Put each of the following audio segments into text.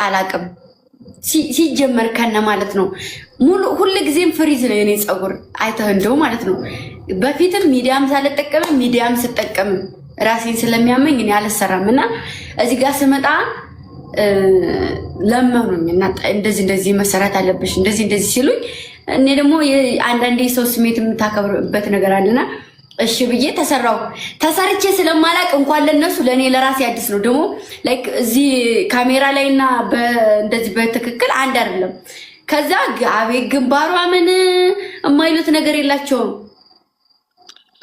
አላቅም ሲጀመር ከነ ማለት ነው። ሙሉ ሁል ጊዜም frizz ነው የኔ ፀጉር አይተህ እንደው ማለት ነው። በፊትም ሚዲያም ሳልጠቀምም ሚዲያም ስጠቀምም ራሴን ስለሚያመኝ እኔ አልሰራም እና እዚህ ጋር ስመጣ ለመኑኝ እና እንደዚህ እንደዚህ መሰራት አለብሽ እንደዚህ እንደዚህ ሲሉኝ እኔ ደግሞ አንዳንዴ የሰው ስሜት የምታከብርበት ነገር አለና እሺ ብዬ ተሰራው። ተሰርቼ ስለማላቅ እንኳን ለነሱ ለእኔ ለራሴ አዲስ ነው። ደግሞ like እዚህ ካሜራ ላይ እና እንደዚህ በትክክል አንድ አይደለም። ከዛ አቤት ግንባሯ ምን የማይሉት ነገር የላቸውም።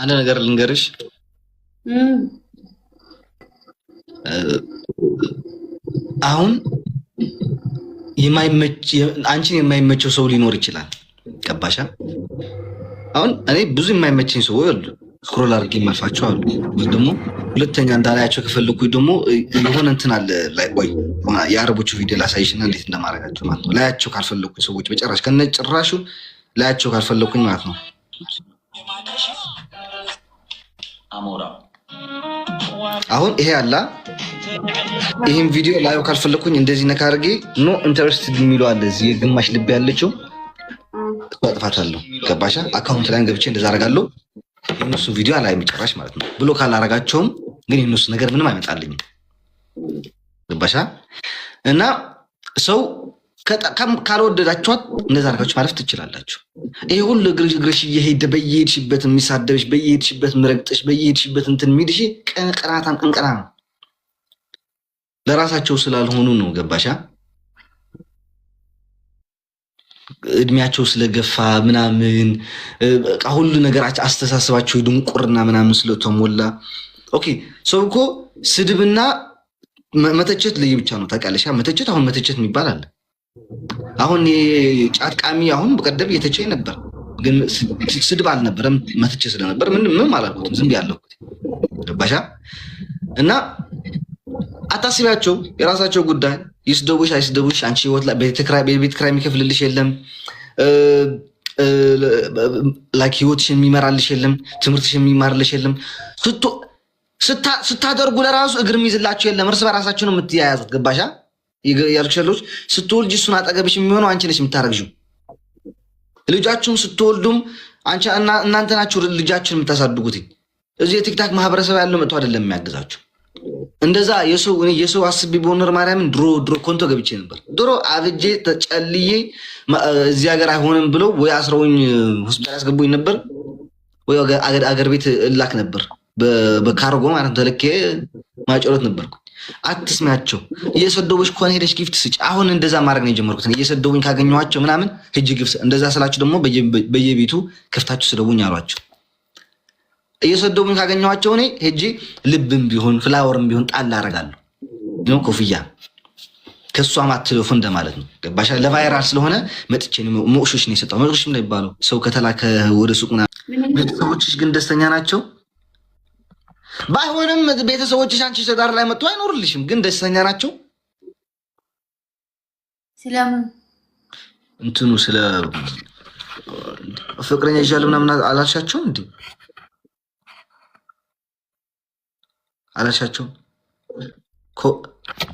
አንድ ነገር ልንገርሽ፣ አሁን የማይመች አንቺን የማይመቸው ሰው ሊኖር ይችላል። ገባሻ? አሁን እኔ ብዙ የማይመቸኝ ሰው አሉ፣ scroll አድርጌ የማልፋቸው አሉ። ወይ ደግሞ ሁለተኛ እንዳላያቸው ከፈለኩኝ ደግሞ የሆነ እንትን አለ ላይ ቆይ የአረቦቹ ቪዲዮ ላሳይሽና እንዴት እንደማደርጋቸው ማለት ነው። ላያቸው ካልፈለኩኝ ሰዎች በጭራሽ ከነጭራሹ ላያቸው ካልፈለኩኝ ማለት ነው። አሁን ይሄ አላ ይህን ቪዲዮ ላየው ካልፈለኩኝ እንደዚህ ነካ አድርጌ no interested የሚለው አለ እዚህ የግማሽ ልብ ያለችው አጥፋታለሁ። ገባሻ? account ላይ ገብቼ እንደዛ አደርጋለሁ። የእነሱ ቪዲዮ አላይም ጭራሽ ማለት ነው። ብሎ ካላረጋቸውም ግን የእነሱ ነገር ምንም አይመጣልኝም። ገባሻ? እና ሰው ካልወደዳችኋት እንደዛ አድርጋችሁ ማለፍ ትችላላችሁ። ይሄ ሁሉ እግርሽ እየሄደ በየሄድሽበት የሚሳደብሽ፣ በየሄድሽበት ምረግጥሽ፣ በየሄድሽበት እንትን የሚልሽ ቅናታም ቅንቅና ነው። ለራሳቸው ስላልሆኑ ነው። ገባሻ? እድሜያቸው ስለገፋ ምናምን በቃ ሁሉ ነገራቸው አስተሳሰባቸው ድንቁርና ምናምን ስለተሞላ። Okay ሰው እኮ ስድብና መተቸት ልይ ብቻ ነው ታውቂያለሽ። መተቸት አሁን መተቸት የሚባል አለ። አሁን ጫት ቃሚ አሁን በቀደም እየተቸኝ ነበር፣ ግን ስድብ አልነበረም መተቸት ስለነበር ምንም ምንም አላልኩትም፣ ዝም ያለኩት ገባሻ። እና አታስቢያቸው፣ የራሳቸው ጉዳይ። ይስደቡሽ አይስደቡሽ፣ አንቺ ህይወት ላይ ቤት ኪራይ የሚከፍልልሽ የለም፣ like ህይወትሽ የሚመራልሽ የለም፣ ትምህርትሽ የሚማርልሽ የለም። ስታደርጉ ለራሱ እግር የሚይዝላቸው የለም። እርስ በራሳቸው ነው የምትያያዙት። ገባሻ ያልኩሽ ያለሁት ስትወልጂ እሱን አጠገብሽ የሚሆነው አንቺ ነሽ የምታረግዥው። ልጃችሁም ስትወልዱም እናንተ ናችሁ ልጃችሁን የምታሳድጉት። እዚህ የ TikTok ማህበረሰብ ያለው መጥቶ አይደለም የሚያግዛችሁ። እንደዛ የሰው የሰው አስቤ በሆነር ማርያምን ድሮ ድሮ ኮንቶ ገብቼ ነበር። ድሮ አብጄ ተጨልዬ እዚህ ሀገር አይሆንም ብለው ወይ አስረውኝ ሆስፒታል ያስገቡኝ ነበር፣ ወይ አገር ቤት እላክ ነበር በካርጎ ማለት ነው። ተልኬ ማጨሎት ነበርኩ። አትስሚያቸው። እየሰደቡሽ ከሆነ ሄደሽ gift ስጭ። አሁን እንደዛ ማድረግ ነው የጀመርኩት። እየሰደቡኝ ካገኘኋቸው ምናምን ሂጅ gift እንደዛ ስላችሁ ደግሞ በየቤቱ ከፍታችሁ ስደቡኝ አሏቸው። እየሰደቡኝ ካገኘኋቸው እኔ ሄጄ ልብም ቢሆን flower ም ቢሆን ጣል አደርጋለሁ። ኮፍያ ከእሷም አትለፉ እንደማለት ነው። ገባሽ? ለ viral ስለሆነ መጥቼ ሞቅሾች ነው የሰጠው። ሞቅሾች ነው የሚባለው ሰው ከተላከ ወደ ሱቅ ምናምን። ቤተሰቦችሽ ግን ደስተኛ ናቸው? ባይሆንም ቤተሰቦችሽ አንቺ ትዳር ላይ መጥቶ አይኖርልሽም፣ ግን ደስተኛ ናቸው። ስለምን እንትኑ ስለ ፍቅረኛ ይዣለሁ ምናምን አላልሻቸውም እንዴ? አላልሻቸውም?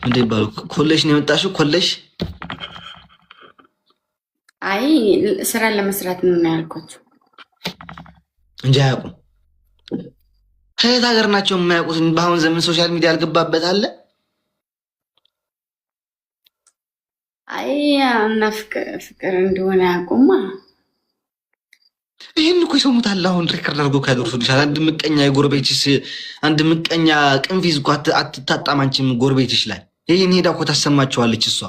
ምንድን ይባሉ? ኮሌጅ ነው የመጣሽው? ኮሌጅ? አይ ስራ ለመስራት ነው ያልኳቸው እንጂ አያውቁም። ከየት ሀገር ናቸው የማያውቁት? በአሁን ዘመን social media ያልገባበት አለ? አይ እና ፍቅር እንደሆነ አያውቁማ። ይህን እኮ ይሰሙታል። አሁን record አድርጎ ያደርሱልሻል። አንድ ምቀኛ የጎረቤትሽ አንድ ምቀኛ ቅንፊዝ እኮ አትታጣም። አንቺም ጎረቤትሽ ላይ ይህን ሄዳ እኮ ታሰማቸዋለች እሷ።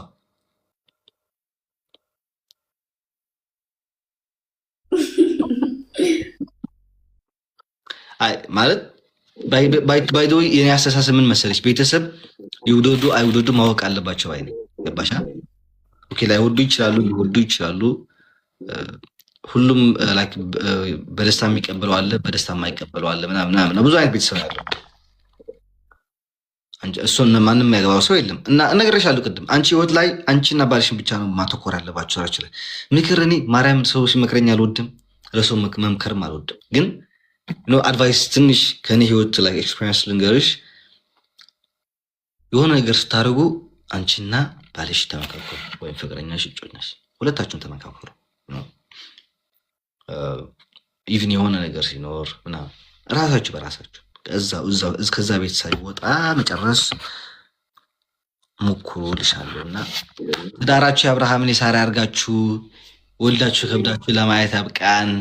አይ ማለት by the way የኔ አስተሳሰብ ምን መሰለች፣ ቤተሰብ ይውደዱ አይውደዱ ማወቅ አለባቸው። ባይ ነኝ። ገባሻ? Okay ላይወዱ ይችላሉ፣ ሊወዱ ይችላሉ። ሁሉም like በደስታ የሚቀበለው አለ፣ በደስታ የማይቀበለው አለ፣ ምናምን ምናምን ብዙ አይነት ቤተሰብ ያለው እሱን ማንም የሚያገባው ሰው የለም። እና እነግርሻለሁ ቅድም አንቺ ህይወት ላይ አንቺና ባልሽን ብቻ ነው ማተኮር ያለባችሁ ስራችሁ ላይ። ምክር እኔ ማርያም ሰው ሲመክረኝ አልወድም፣ ለሰው መምከርም አልወድም። ግን no advice ትንሽ ከኔ ህይወት ላይ experience ልንገርሽ። የሆነ ነገር ስታደርጉ አንቺና ባልሽ ተመካከሩ፣ ወይም ፍቅረኛሽ፣ እጮኛሽ፣ ሁለታችሁም ተመካከሩ። Even የሆነ ነገር ሲኖር ምናምን ራሳችሁ በራሳችሁ ከዛ ቤት ሳይወጣ መጨረስ ሞክሩ ልሻለሁ። እና ትዳራችሁ የአብርሃምን የሳራ ያርጋችሁ፣ ወልዳችሁ ከብዳችሁ ለማየት ያብቃን።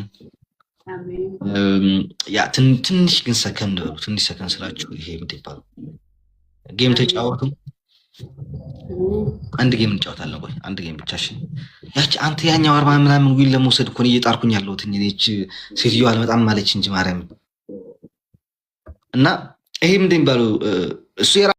Yeah፣ ትንሽ ግን ሰከን በሉ። ትንሽ ሰከን ስላችሁ ይሄ ምንድን ይባላል? Game ተጫወቱ። አንድ game እንጫወታለን። ቆይ አንድ game ብቻ እሺ። ያቺ አንተ ያኛው 40 ምናምን win ለመውሰድ እኮ ነው እየጣርኩኝ ያለሁት። እኔ ይህች ሴትዮዋ አልመጣም አለች እንጂ ማርያም። እና ይሄ ምንድን የሚባለው እሱ የራሱ